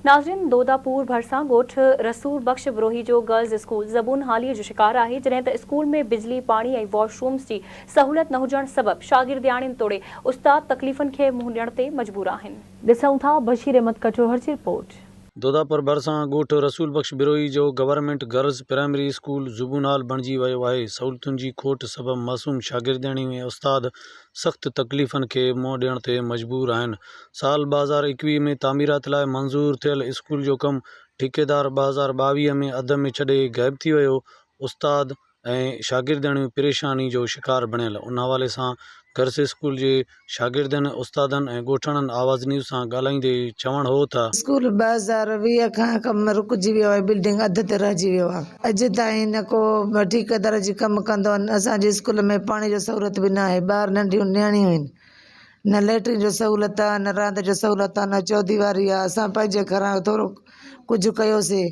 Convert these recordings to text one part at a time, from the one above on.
ناظرين دوداپور ڀرسان ڳوٺ رسول بخش بروهي جو گرلز اسڪول زبون حالي جو شڪار آهي جڏهن ته اسڪول ۾ بجلي پاڻي ۽ واش رومز جي سهولت نه هجڻ سبب شاگردياڻين توڙي استاد تڪليفن کي منهن ڏيڻ تي مجبور آهن. ڏسون ٿا بشير احمد ڪٽوهر جي رپورٽ. دوداپور ڀرسان ڳوٺ رسول بخش بروهي جو گورنمينٽ گرلز پرائمري اسڪول زبون حال بڻجي ويو آهي، سهولتن جي کوٽ سبب معصوم شاگردياڻيون ۽ استاد سخت تڪليفن کي منهن ڏيڻ تي مجبور آهن. سال 2021 ۾ تعميرات لاء منظور ٿيل اسڪول جو ڪم ٺيڪيدار 2022 ۾ اڌ ۾ ڇڏي غائب ٿي ويو، استاد ۽ شاگردياڻيون پريشاني جو شڪار بڻيل، ان حوالي سان گرلس اسڪول جي شاگردن، استادن ۽ ڳوٺاڻن آواز نيوز سان ڳالهائيندي چوڻ هو ته. اسڪول 2020 کان ڪم رڪجي ويو آهي بلڊنگ اڌ تي رهجي ويو آهي اڄ تائين نه ڪو ٺيڪيدار اچي ڪم ڪندو آهي اسان جي اسڪول ۾ پاڻي جو سهولت به ناهي ٻار ننڍيون نياڻيون آهن نه ليٽرين جو سهولت آهي نه راند جو سهولت آهي نه چوديواري آهي اسان پنهنجي گهران ٿورو ڪجهه ڪيوسي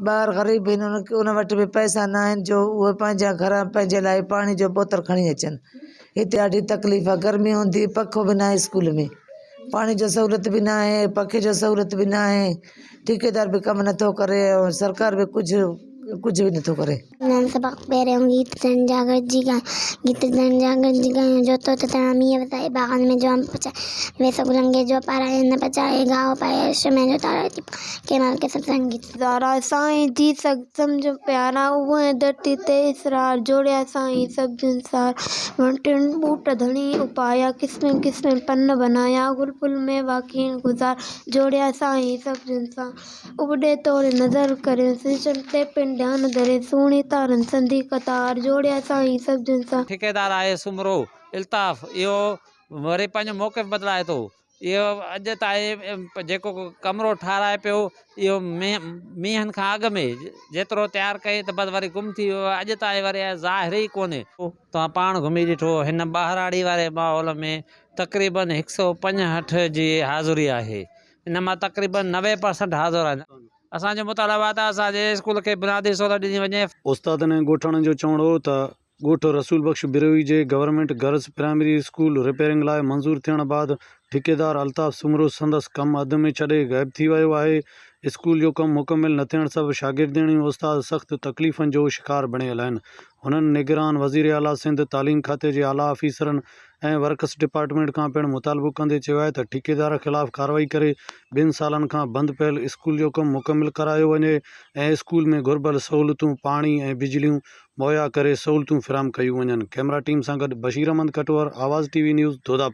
ٻار غريب آهن ان وٽ به پئسا نه آهن جو اهي پنهنجا گهران پنهنجي لاء پاڻي جو بوتل کڻي اچن هتي ڏاڍي تڪليف آهي گرمي هوندي پکو به ناهي اسڪول ۾ پاڻي جو سهولت به ناهي پکي جو سهولت به ناهي ٺيڪيدار به ڪم نٿو ڪري ۽ سرڪار به ڪجهه ڪجهه به نٿو ڪري. نن سبق پهريون گيت تن جا گڏجي ڳايون گيت تن جا گڏجي ڳايون جو تو تتڻا مينهن وسائي باغن ۾ جو انب پچائي ويسو گلنگي جو پارائي نه پچائي گاهه پائي عرش ۾ جو تارا ٿي ڪي مال ڪي ستسنگ گيت. زارا سائين جي سڳ سمجهه پيارا اونهين ڌرتي تي اسرار جوڙيا سائين سڀ جنسار وڻ ٽڻ ٻوٽ ڌڻي اپايا قسمين قسمين پن بنايا گل ڦل ميوا کيڻ گذار جوڙيا سائين سڀ جنسار اٻڏي توڙي نظر ڪريو سيشن تي پڻ ڌيان ڌري سهڻي تارن سندي قطار جوڙيا سائين سڀ جنسار. ٺيڪيدار آهي سومرو الطاف اهو وري پنهنجو موقف بدلائي ٿو اهو اڄ تائين جيڪو ڪمرو ٺاهرائي پيو اهو مينهن کان اڳ ۾ جيترو تيار ڪيائين ته بس وري گم ٿي ويو اڄ تائين وري ظاهر ئي ڪونهي. توهان پاڻ گهمي ڏٺو هن ٻهراڙي واري ماحول ۾ تقريبن هڪ سئو پنجهٺ جي حاضري آهي ان مان تقريبن 90 پرسنٽ حاضر آهن. اسان جو مطالبو آهي ته اسان جي اسڪول کي بنيادي سهولت ڏني وڃي. استادن ۽ ڳوٺاڻن جو چوڻ هو ته ڳوٺ رسول بخش بروهي جي government girls primary school repairing لاء منظور ٿيڻ بعد ٺيڪيدار الطاف سومرو سندس ڪم اڌ ۾ ڇڏي غائب ٿي ويو آهي، اسڪول جو ڪم مڪمل نه ٿيڻ سبب شاگردياڻيون استاد سخت تڪليفن جو شڪار بڻيل آهن. هنن نگران وزيراعليٰ سنڌ، تعليم کاتي جي اعليٰ آفيسرن ۽ ورڪس ڊپارٽمينٽ کان پڻ مطالبو ڪندي چيو آهي ته ٺيڪيدار خلاف ڪارروائي ڪري ٻن سالن کان بند پيل اسڪول جو ڪم مڪمل ڪرايو وڃي ۽ اسڪول ۾ گهربل سهولتون پاڻي ۽ بجليون مهيا ڪري سهولتون فراهم ڪيون وڃن ڪئميرا ٽيم سان گڏ Bashir Ahmed Katohar, Awaz T V news, Dodapur.